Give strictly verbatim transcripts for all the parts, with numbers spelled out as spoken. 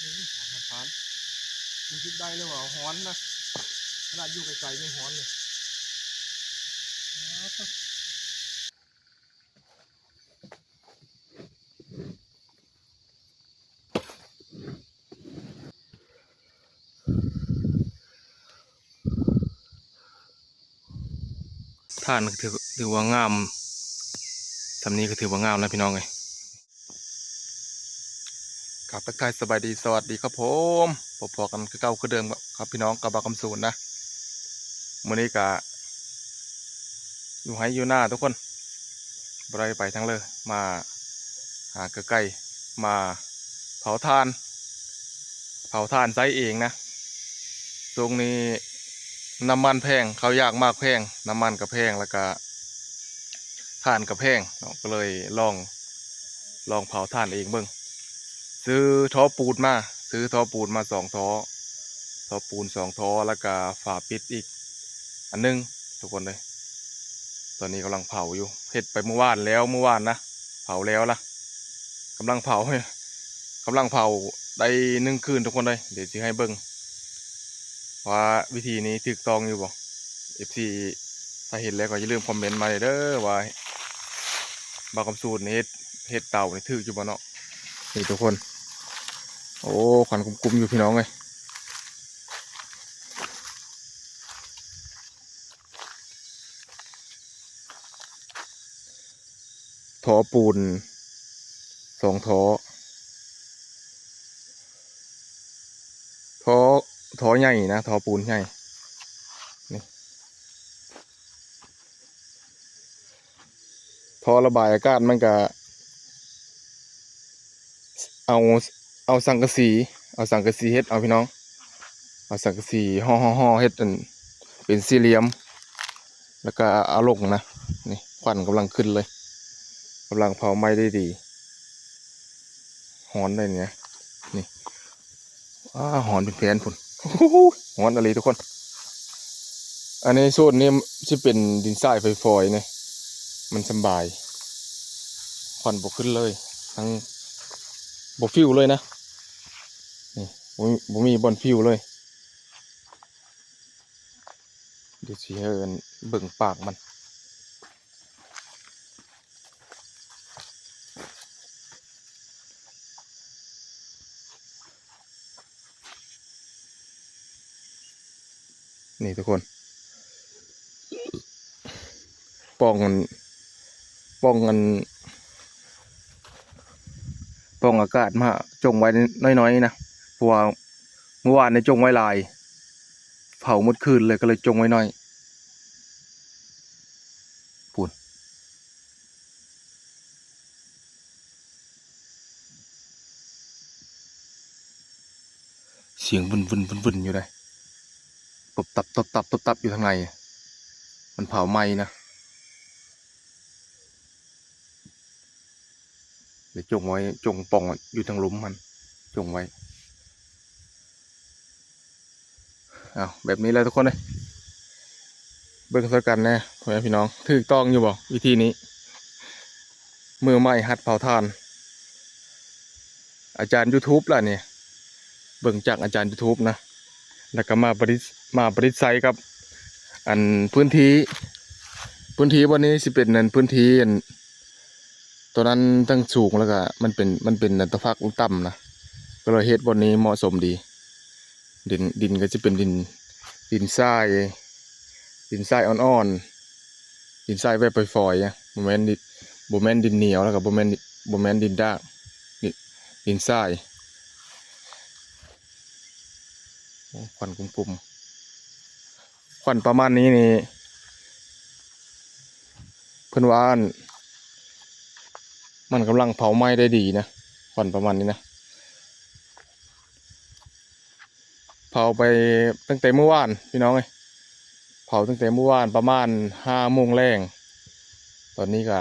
ผ่านรู้สึกได้เลยว่าฮ้อนนะ ขนาดอยู่ไกลๆยังฮ้อนเลย ถ่านก็ถือ ถือว่างาม ส่ำนี้ก็ถือว่างามแล้วพี่น้องเอ้ย ครับ ทักทายสบายดี สวัสดีครับผม พบกันคือเก่าคือเดิมครับพี่น้อง กับบ่าวคำสูนนะ มื้อนี้ก็อยู่ไฮ่อยู่นาทุกคน บ่ได้ไปทางเลย มาหาใกล้ๆ มาเผาถ่าน เผาถ่านใช้เองนะ ช่วงนี้น้ำมันแพง ข้าวยากหมากแพง น้ำมันก็แพง แล้วก็ถ่านก็แพงเนาะ ก็เลยลอง ลองเผาถ่านเองเบิ่ง ซื้อท่อปูนมา ซื้อท่อปูนมาสองท่อ ท่อปูนสองท่อ แล้วก็ฝาปิดอีกอันหนึ่ง ทุกคนเลย ตอนนี้กำลังเผาอยู่ เฮ็ดไปเมื่อวานแล้ว เมื่อวานนะ เผาแล้วละ กำลังเผา กำลังเผาได้หนึ่งคืนทุกคนเลย เดี๋ยวสิให้เบิ่ง ว่าวิธีนี้ถูกต้องอยู่บ่ เอฟซี ถ้าเห็นแล้วก็อย่าลืมคอมเมนต์มาเด้อ ว่าบ่าวคำสูนนี่เฮ็ด เฮ็ดเตานี่ถูกอยู่บ่เนาะ นี่ทุกคน โอ้ ควันกุมๆอยู่พี่น้องเอ้ย ท่อปูนสองท่อ ท่อ ท่อใหญ่นะ ท่อปูนใหญ่ นี่ ท่อระบายอากาศมันก็ เอา เอาสังกะสี เอาสังกะสีเฮ็ดเอาพี่น้อง เอาสังกะสีห่อๆๆเฮ็ดเป็น เป็นสี่เหลี่ยม แล้วก็เอาลงนะ นี่ควันกำลังขึ้นเลย กำลังเผาไหม้ได้ดี ฮ้อนได้เนี่ย นี่ อ้า ฮ้อนเป็นแผ่นพุ้น ฮ้อนอีหลีทุกคน อันนี้โซนนี้สิเป็นดินทรายฝอยๆเนี่ย มันสำบาย ควันบ่ขึ้นเลย ทั้งบ่ฟิวเลยนะ นี่ บ่มี บ่มีบ่อนฟิวเลย เดี๋ยวสิให้เบิ่งปากมัน นี่ทุกคน ป้องกัน ป้องกัน ป้องอากาศมาจงไว้น้อยๆนะ เพราะว่าเมื่อวานในจงไว้หลาย เผาหมดคืนเลย ก็เลยจงไว้น้อย พู้น เสียงวึนๆๆๆอยู่เลย ตบตับ ตบตับ ตบตับอยู่ทางใน มันเผาไหม้นะ เดี๋ยวจงไว้ จงป่องอยู่ทางหลุมมัน จงไว้ เอาแบบนี้แหละทุกคนเลย เบิ่งซะกันแน่ พ่อแม่พี่น้อง ถูกต้องอยู่บ่ วิธีนี้ มือใหม่หัดเผาถ่าน อาจารย์ YouTube ล่ะเนี่ย เบิ่งจากอาจารย์ YouTube นะ แล้วก็มาประดิษฐ์ มาประดิษฐ์ใช้กับ อันพื้นที่ พื้นที่บ่อนนี้สิเป็นอันพื้นที่อัน ตัวนั้นทั้งสูง แล้วก็มันเป็น มันเป็นอันตะพักต่ำนะ ก็เลยเฮ็ดบ่อนนี้เหมาะสมดี ดิน ดินก็จะเป็นดิน ดินทราย ดินทรายอ่อนๆ ดินทรายแบบฝอยๆอะ บ่แม่นดิน บ่แม่นดินเหนียว แล้วก็บ่แม่น บ่แม่นดินดาก ดิน ดินทราย โอ้ ควันกุมๆ ควันประมาณนี้นี่ เพิ่นว่าอัน มันกำลังเผาไหม้ได้ดีนะ ควันประมาณนี้นะ เผาไปตั้งแต่เมื่อวานพี่น้องเอ้ย เผาตั้งแต่เมื่อวานประมาณห้าโมงแลง ตอนนี้ก็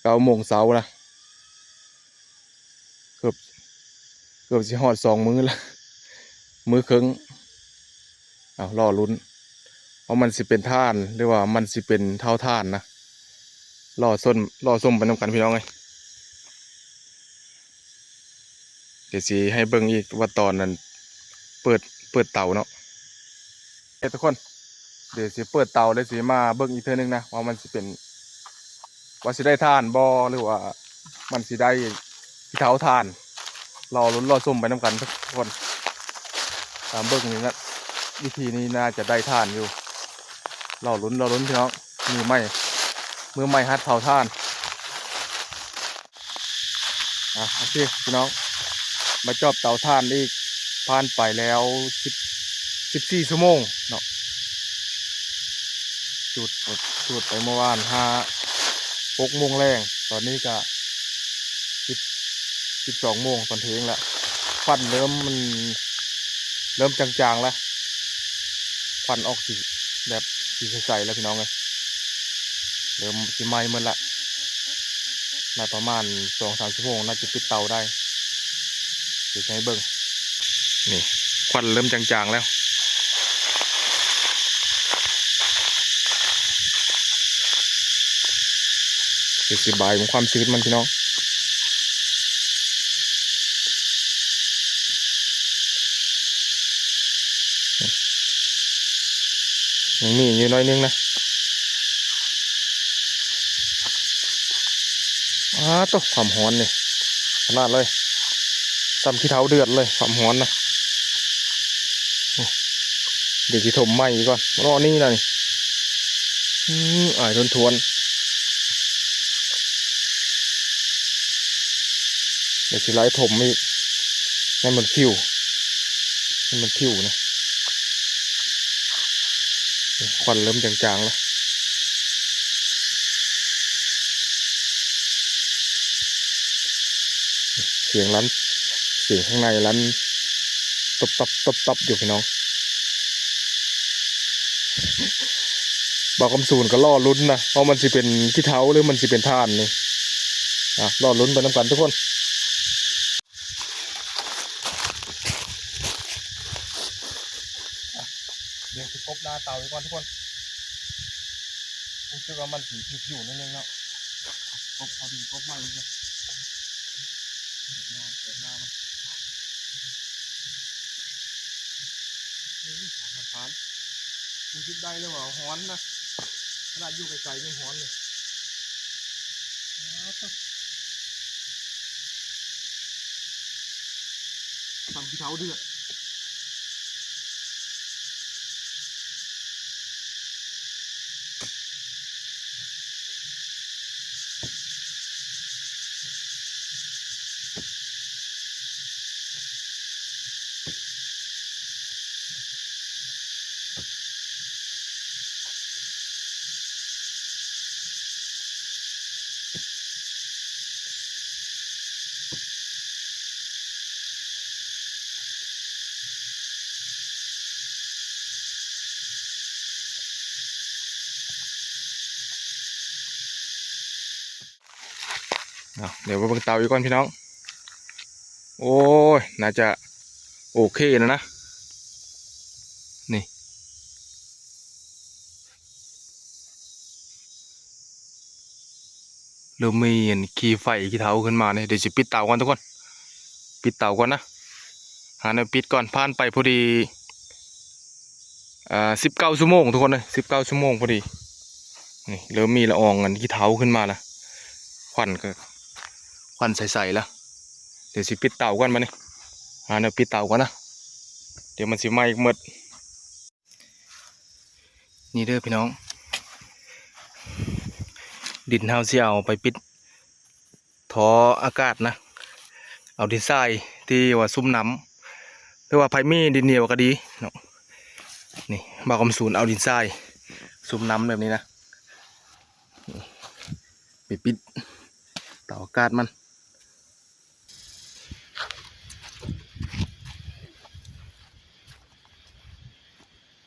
เก้าโมงเช้าละ เกือบ เกือบสิฮอดสองมื้อละ มื้อครึ่ง เอารอลุ้น ว่ามันสิเป็นถ่าน หรือว่ามันสิเป็นเตาถ่านนะ รอส้น รอส้มไปนำกันพี่น้องเอ้ย เดี๋ยวสิให้เบิ่งอีกว่าตอนนั้นเปิด เปิดเตาเนาะ เอ้ยทุกคน เดี๋ยวสิเปิดเตาแล้วสิมาเบิ่งอีกเทื่อนึงนะ ว่ามันสิเป็น ว่าสิได้ถ่านบ่ หรือว่ามันสิได้ขี้เถ้าถ่าน รอลุ้นรอชมไปนำกันทุกคน ตามเบิ่งนี่นะ วิธีนี้น่าจะได้ถ่านอยู่ รอลุ้นรอลุ้นพี่น้อง มือใหม่ มือใหม่หัดเผาถ่าน อ่ะ โอเค พี่น้อง มาจอบเตาถ่านอีก ผ่านไปแล้วสิบ สิบสี่ชั่วโมงเนาะ จุด จุดไปเมื่อวานห้า หกโมงแลง ตอนนี้ก็สิบ สิบสองโมงตอนเที่ยงแล้ว ควันเริ่มมัน เริ่มจางๆแล้ว ควันออกสีแบบสีใสๆแล้วพี่น้องเอ้ย เริ่มสิไหม้หมดละ น่าประมาณสองสามชั่วโมงน่าจะปิดเตาได้ เดี๋ยวจะให้เบิ่ง นี่ ควันเริ่มจางๆแล้ว เดี๋ยวสิบายมันความชื้นมันพี่น้อง ยังมีอยู่หน่อยนึงนะ อ้า ตกความร้อนนี่ ขนาดเลย ส่ำขี้เถ้าเดือดเลย ความร้อนนะ โอ้ เดี๋ยวสิถมใหม่อีกก่อน รอนี่นะนี่ อืม อายทวนๆ เดี๋ยวสิไล่ถมอีก ให้มันผิว ให้มันผิวนะ ควันเริ่มจางๆแล้ว เสียงลั่น เสียงข้างในลั่น ตบตับ ตบตับอยู่พี่น้อง บ่าวคำสูนก็รอลุ้นนะ ว่ามันสิเป็นขี้เถ้าหรือมันสิเป็นถ่านนี่ อ่ะ รอลุ้นไปนำกันทุกคน เดี๋ยวสิกบหน้าเตาอีกก่อนทุกคน รู้สึกว่ามันสีผิวๆนิดนึงเนาะ กบเอาดินกบมาอีกเลย เปิดหน้า เปิดหน้ามัน อืม หอมผ่านๆ รู้สึกได้เลยว่าฮ้อนนะ ขนาดอยู่ไกลๆยังฮ้อนเลย อ้าว ตำขี้เถ้าเดือด เอา เดี๋ยวมาเบิ่งเตาอีกก่อนพี่น้อง โอ้ย น่าจะโอเคนะนะ นี่ เริ่มมีอันขี้ไฟขี้เถ้าขึ้นมาเนี่ย เดี๋ยวสิปิดเตาก่อนทุกคน ปิดเตาก่อนนะ หาแนวปิดก่อน ผ่านไปพอดี อ่า สิบเก้าชั่วโมงทุกคนเลย สิบเก้าชั่วโมงพอดี นี่เริ่มมีละอองอันขี้เถ้าขึ้นมาแล้ว ควันก็ ควันใสๆแล้ว เดี๋ยวสิปิดเตาก่อนมานี่ หาแนวปิดเตาก่อนนะ เดี๋ยวมันสิไหม้อีกหมด นี่เด้อพี่น้อง ดินเฮาสิเอาไปปิดท่ออากาศนะ เอาดินทรายที่ว่าซุ่มน้ำ หรือว่าไผมีดินเหนียวก็ดีเนาะ นี่บ่าวคำสูนเอาดินทรายซุ่มน้ำแบบนี้นะ ไปปิดเตาอากาศมัน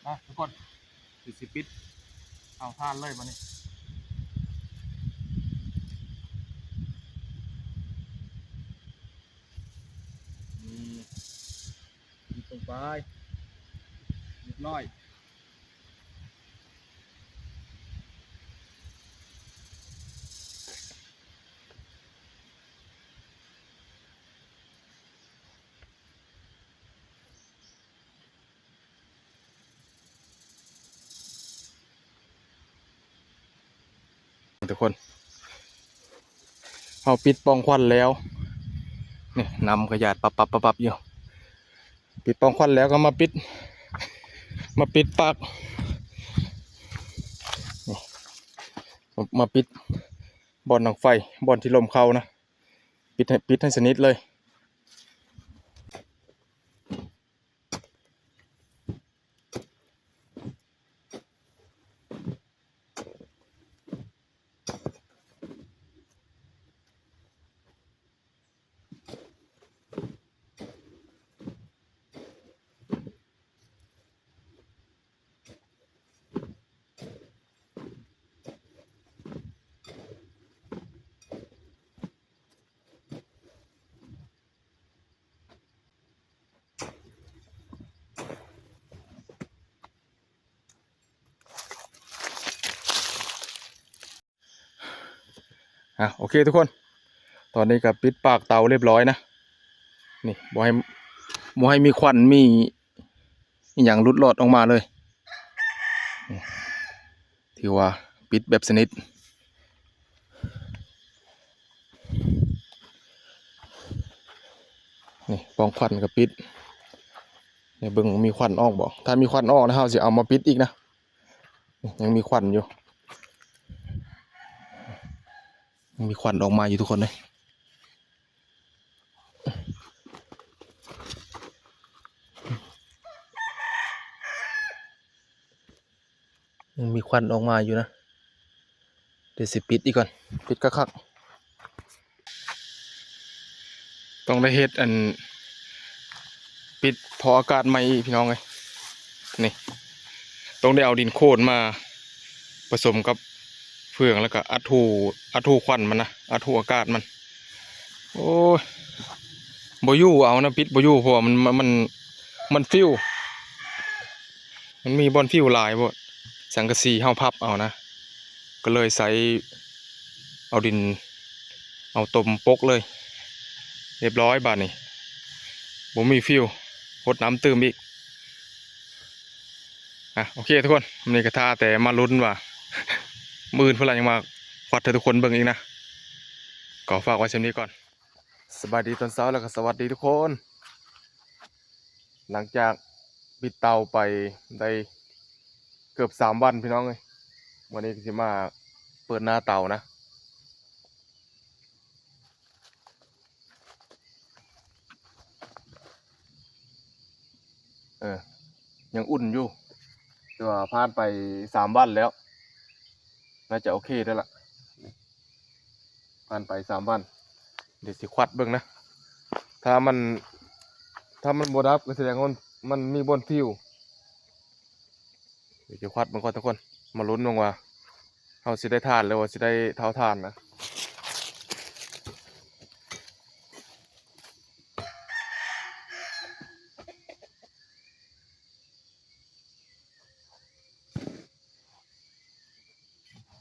อ่ะทุกคน สิสิปิดเตาถ่านเลยบัดนี้ นี่ ปิดลงไป เรียบร้อย ทุกคน เฮาปิดปล่องควันแล้ว นี่ น้ำกะหยาดปับปับปับปับอยู่ ปิดปล่องควันแล้วก็มาปิด มาปิดปาก นี่ มา มาปิดบ่อนดังไฟ บ่อนที่ลมเข้านะ ปิดให้ ปิดให้สนิทเลย อ่ะ โอเคทุกคน ตอนนี้ก็ปิดปากเตาเรียบร้อยนะ นี่ บ่ให้ บ่ให้มีควัน มีอหย่างหลุดลอดออกมาเลย นี่ ถือว่าปิดแบบสนิท นี่ ปล่องควันก็ปิด นี่ เบิ่งมีควันออกบ่ ถ้ามีควันออกนะ เฮาสิเอามาปิดอีกนะ นี่ ยังมีควันอยู่ ยังมีควันออกมาอยู่ทุกคนเลย ยังมีควันออกมาอยู่นะ เดี๋ยวสิปิดอีกก่อน ปิดคักๆ ต้องได้เฮ็ดอัน ปิดท่ออากาศใหม่อีกพี่น้องเอ้ย นี่ ต้องได้เอาดินโคลนมาผสมกับเฟือง แล้วก็อัดหู อัดหูควันมันนะ อัดหูอากาศมัน โอ้ย บ่อยู่เอานะ ปิดบ่อยู่ เพราะว่ามัน มัน มัน มันฟิว มันมีบ่อนฟิวหลายโพด สังกะสีเฮาพับเอานะ ก็เลยใส่เอาดิน เอาตมปกเลย เรียบร้อยบาดนี้ บ่มีฟิว หดน้ำตื่มอีก อ่ะ โอเคทุกคน มื้อนี้ก็ท่าแต่มาลุ้นว่า มื้ออื่นเพิ่นละยังมาควัดให้ทุกคนเบิ่งอีกนะ ก็ฝากไว้เช่นนี้ก่อน สบายดีตอนเช้าแล้วก็สวัสดีทุกคน หลังจากปิดเตาไปได้เกือบสามวันพี่น้องเอ้ย วันนี้ก็สิมาเปิดหน้าเตานะ เออ ยังอุ่นอยู่ แต่ว่าผ่านไปสามวันแล้ว น่าจะโอเคแล้วล่ะ ผ่านไปสามวัน เดี๋ยวสิควัดเบิ่งนะ ถ้ามัน ถ้ามันบ่ดับก็แสดงว่ามัน มันมีบ่อนฟิว เดี๋ยวสิควัดเบิ่งก่อนทุกคน มาลุ้นเบิ่งว่า เฮาสิได้ถ่านหรือว่าสิได้เตาถ่านนะ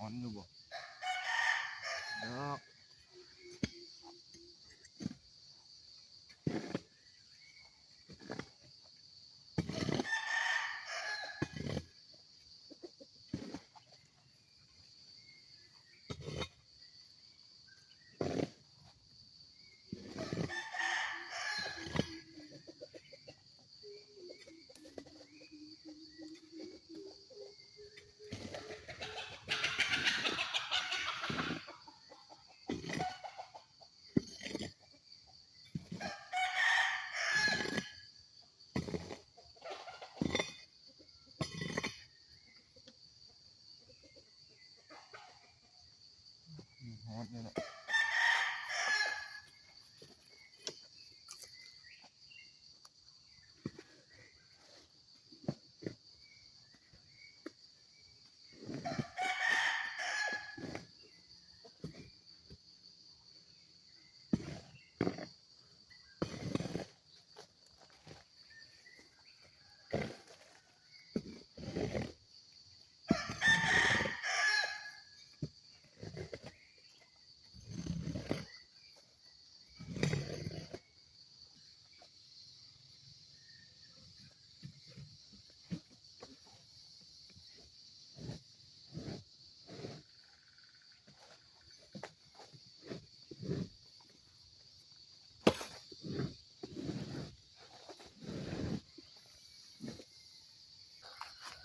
ฮ้อนอยู่บ่ เนาะ เ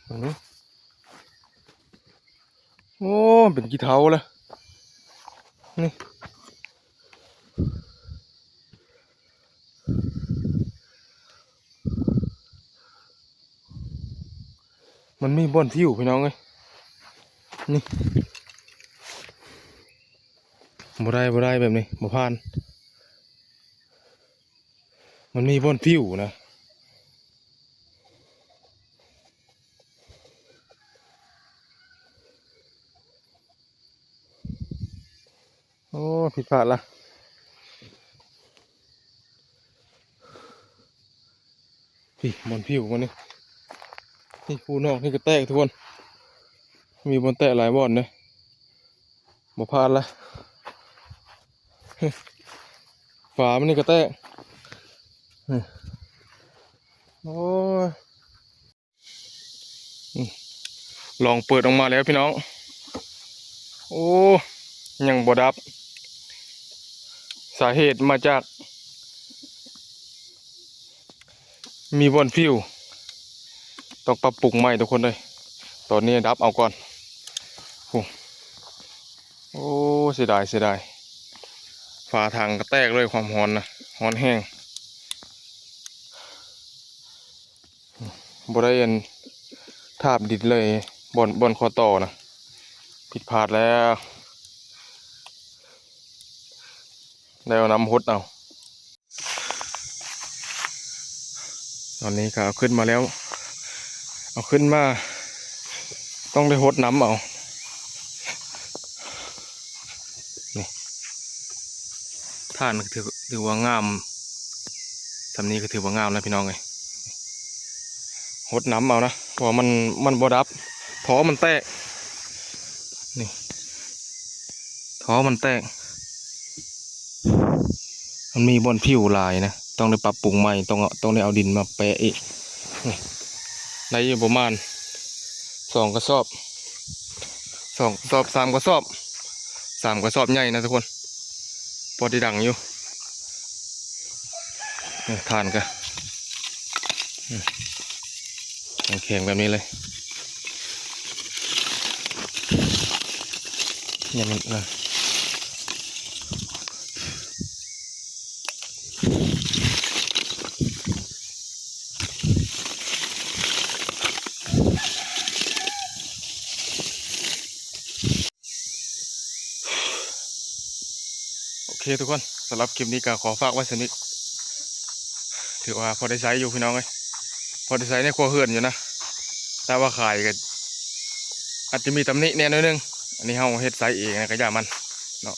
อันนี้ โอ้ เป็นขี้เถ้าแล้ว นี่ มันมีบ่อนฟิวพี่น้องเอ้ย นี่ บ่ได้ บ่ได้แบบนี้ บ่ผ่าน มันมีบ่อนฟิวนะ โอ้ ผิดพลาดละ พี่ บ่อนฟิวมันนี่ นี่ ภูนอกนี่ก็แตกทุกคน มีบ่อนแตกหลายบ่อนเด้ บ่ผ่านละ ฝามันนี่ก็แตก นี่ โอ้ย อืม ลองเปิดออกมาแล้วพี่น้อง โอ้ ยังบ่ดับ สาเหตุมาจาก มีบ่อนฟิว ต้องปรับปรุงใหม่ทุกคนเลย ตอนนี้ดับเอาก่อน โอ้ โอ้ เสียดาย เสียดาย ฝาถังก็แตกเลย ความร้อนนะ ร้อนแฮง บ่ได้อันทาบดินเลย บ่อน บ่อนข้อต่อนะ ผิดพลาดแล้ว ได้เอาน้ำหดเอา ตอนนี้ก็เอาขึ้นมาแล้ว เอาขึ้นมา ต้องได้หดน้ำเอา นี่ ถ่านก็ถือ ถือว่างาม ส่ำนี้ก็ถือว่างามแล้วพี่น้องเอ้ย หดน้ำเอานะ เพราะว่ามัน มันบ่ดับ ท่อมันแตก นี่ ท่อมันแตก มันมีบ่อนฟิวหลายนะ ต้องได้ปรับปรุงใหม่ ต้องเอา ต้องได้เอาดินมาแปะอีก นี่ ได้อยู่ประมาณ สองกระสอบ สองกระสอบ สามกระสอบ สามกระสอบใหญ่นะทุกคน พอได้ดังอยู่ เนี่ย ถ่านก็ อืม แข็งๆแบบนี้เลย เนี่ยมันนะ โอเคทุกคน สำหรับคลิปนี้ก็ขอฝากไว้ส่ำนี้ ถือว่าพอได้ใช้อยู่พี่น้องเอ้ย พอได้ใช้ในครัวเรือนอยู่นะ แต่ว่าขายก็ อาจจะมีตำหนิแหน่หน่อยนึง อันนี้เฮาเฮ็ดใช้เองนะ ก็อย่ามันเนาะ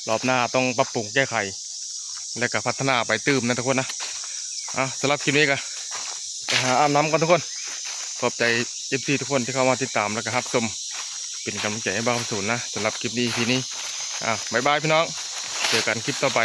รอบหน้าต้องปรับปรุงแก้ไข แล้วก็พัฒนาไปตื่มนะทุกคนนะ อ่ะ สำหรับคลิปนี้ก็ไปหาอาบน้ำก่อนทุกคน ขอบใจ เอฟซี ทุกคนที่เข้ามาติดตามแล้วก็รับชม เป็นกำลังใจให้บ่าวคำสูนนะ สำหรับคลิปนี้ อีพี นี้ อ่ะ บ๊ายบายพี่น้อง เจอกันคลิปต่อไป